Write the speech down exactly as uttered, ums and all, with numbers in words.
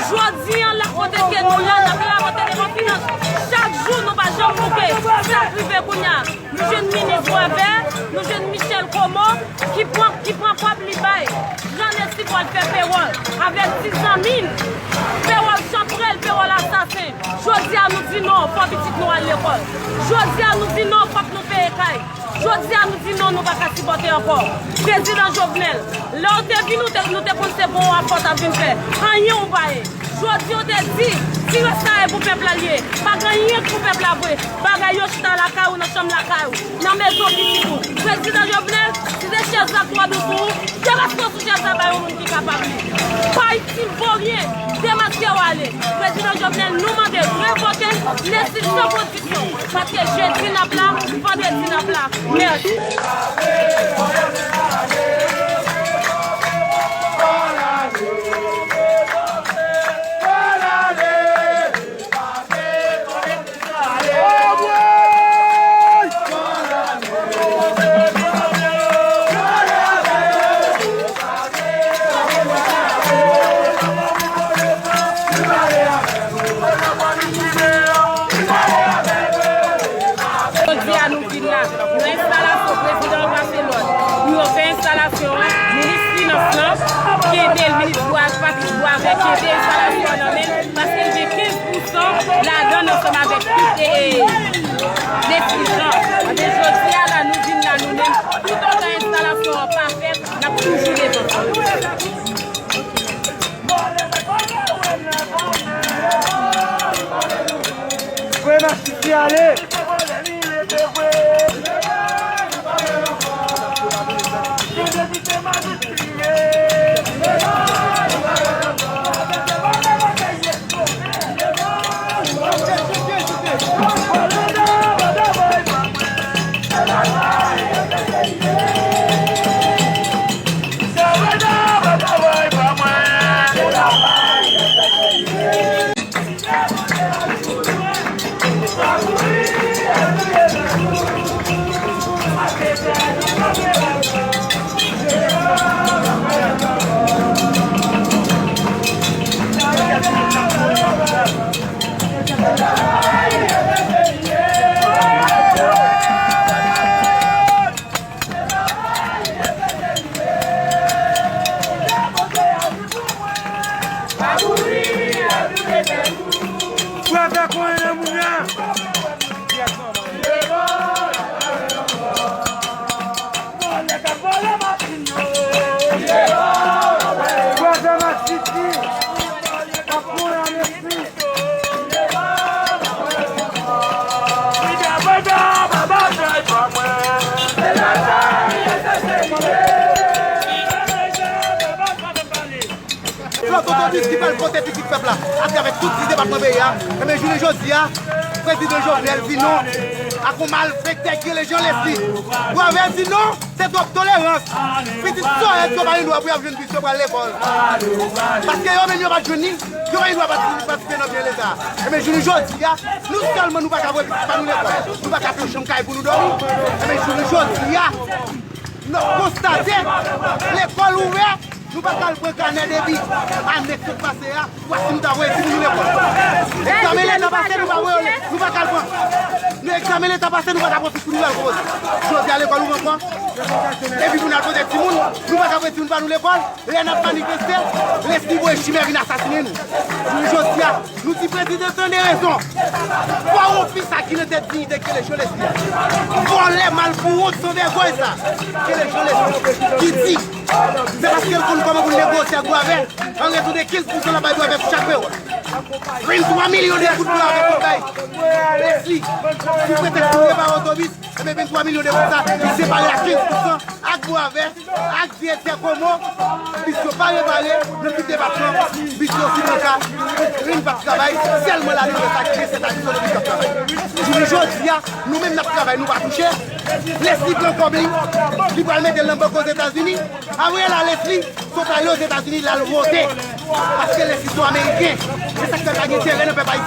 Jodi a, la kote ke nou la, n ap lamante devan finans. Chak jou, nou pa janm bouke. Sa k rive kounye a, nou jwenn minis Boisvert, nou jwenn Michel Comeau, ki pran, ki pran kòb li bay Jean Leslie pou al fè pewòl avèk ti zanmi l. Pewòl chanprèl, pewòl asasen. Jodi a, nou di non, fò pitit nou al lekòl. Jodi a, nou di non, fòk nou peye kay. Jodi a, nou di non, nou pa ka sipòte ankò. Prezidan Jovenel, lè w te vin, nou te, nou te konn se pou yon afò w t ap vin fè. Anyen ou pa ye. Jodi, w te di, ti rès la e pou pèp la l ye. Pa gen anyen k pou pèp la vre. Bagay yo chita lakay ou, nan chanm lakay ou, nan mezon pitit ou. Prezidan Jovenel, si se chèz la k twò dou pou ou, demaske w sou chèz la, bay yon moun ki kapab li. Pa itil vaurien, demaske w ale. Prezidan Jovenel, nou mande revoke l, Leslie san kondisyon. Paske jedi n ap la, vandredi n ap la. Mèsi. Jodi a nou vin la, nan enstalasyon prezidan an pase lòd pou yo fè enstalasyon an, minis finans lan kenbe l, minis Bwa, Patrice Boisvert kenbe enstalasyon an nan men l, paske l gen kenz pousan ladan l ansanm avèk tout, e, e, Leslie Jean. Men jodi a la, nou vin la, nou menm, toutotan enstalasyon an pa fèt, n ap toujou devan. Frè Masisi ale! Frè, fè konnen nan moun nan. Frè, fè match fiti. Ap konnen an espri. Flòt otobis ki pral pote pitit pèp la atravè tout dis depatman peyi a. Ebyen, jounen jodi a, prezidan Jovenel di non ak yon malfektè ki rele Jean Leslie. Boisvert di non, se twòp tolerans. Pitit sòrèt yo pa gen dwa pou y ap jwenn bis yo pral lekòl. Paske yo menm yo pa t jwenn li, yo pa gen dwa patisipe nan byen Leta. Ebyen, jounen jodi a, nou sèlman nou pa ka voye pitit pa nou lekòl. Nou pa ka fè yon chanm kay pou nou dòmi. Ebyen, jounen jodi a, nou konstate lekòl ouvè, nou pa t al pran kanè depi ane k sot pase a, pou si nou ta voye timoun nou lekòl. Egzamen Leta pase, nou pa voye yo, nou pa t al pran. Nou egzamen Leta pase, nou pa t al pran fis pou nou al konpoze. Jodi a lekòl ouvè ankò. Epi pou n al pote timoun, nou pa ka voye timoun pa nou lekòl. Lè n ap manifeste, Leslie voye chimè vin asasinen nou. Jounen jodi a, nou di prezidan tande rezon. Kòwonpi sa ki nan tèt diyite ki rele Jean Leslie a. Vòlè, malpouwont, sanvègòy sa ki rele Jean Leslie, ki di se paske l konn kòman pou l negosye ak Boisvert, an rezon de kenz pousan l ap bay Boisvert sou chak pewòl. Venntwa milyon de goud Boisvert konn bay Leslie sou pretèks pou repare otobis. Ebyen, venntwa milyon de goud sa, li separe a kenz pousan ak Boisvert, ak direktè Komo, bis yo pa repare nan tout depatman, bis yo si nan ka, Green p ap travay, sèlman la nou wè sa ki gen sèt a dis otobis k ap travay. Jounen jodi a, nou menm n ap travay, nou pa touche. Leslie pran kòb li, li pral mete l nan bank Ozetazini. Apre la, Leslie sot ale Ozetazini, l al vote. Paske Leslie se yon Ameriken. Se sa k fè l pa gen enterè nan pèp ayisyen.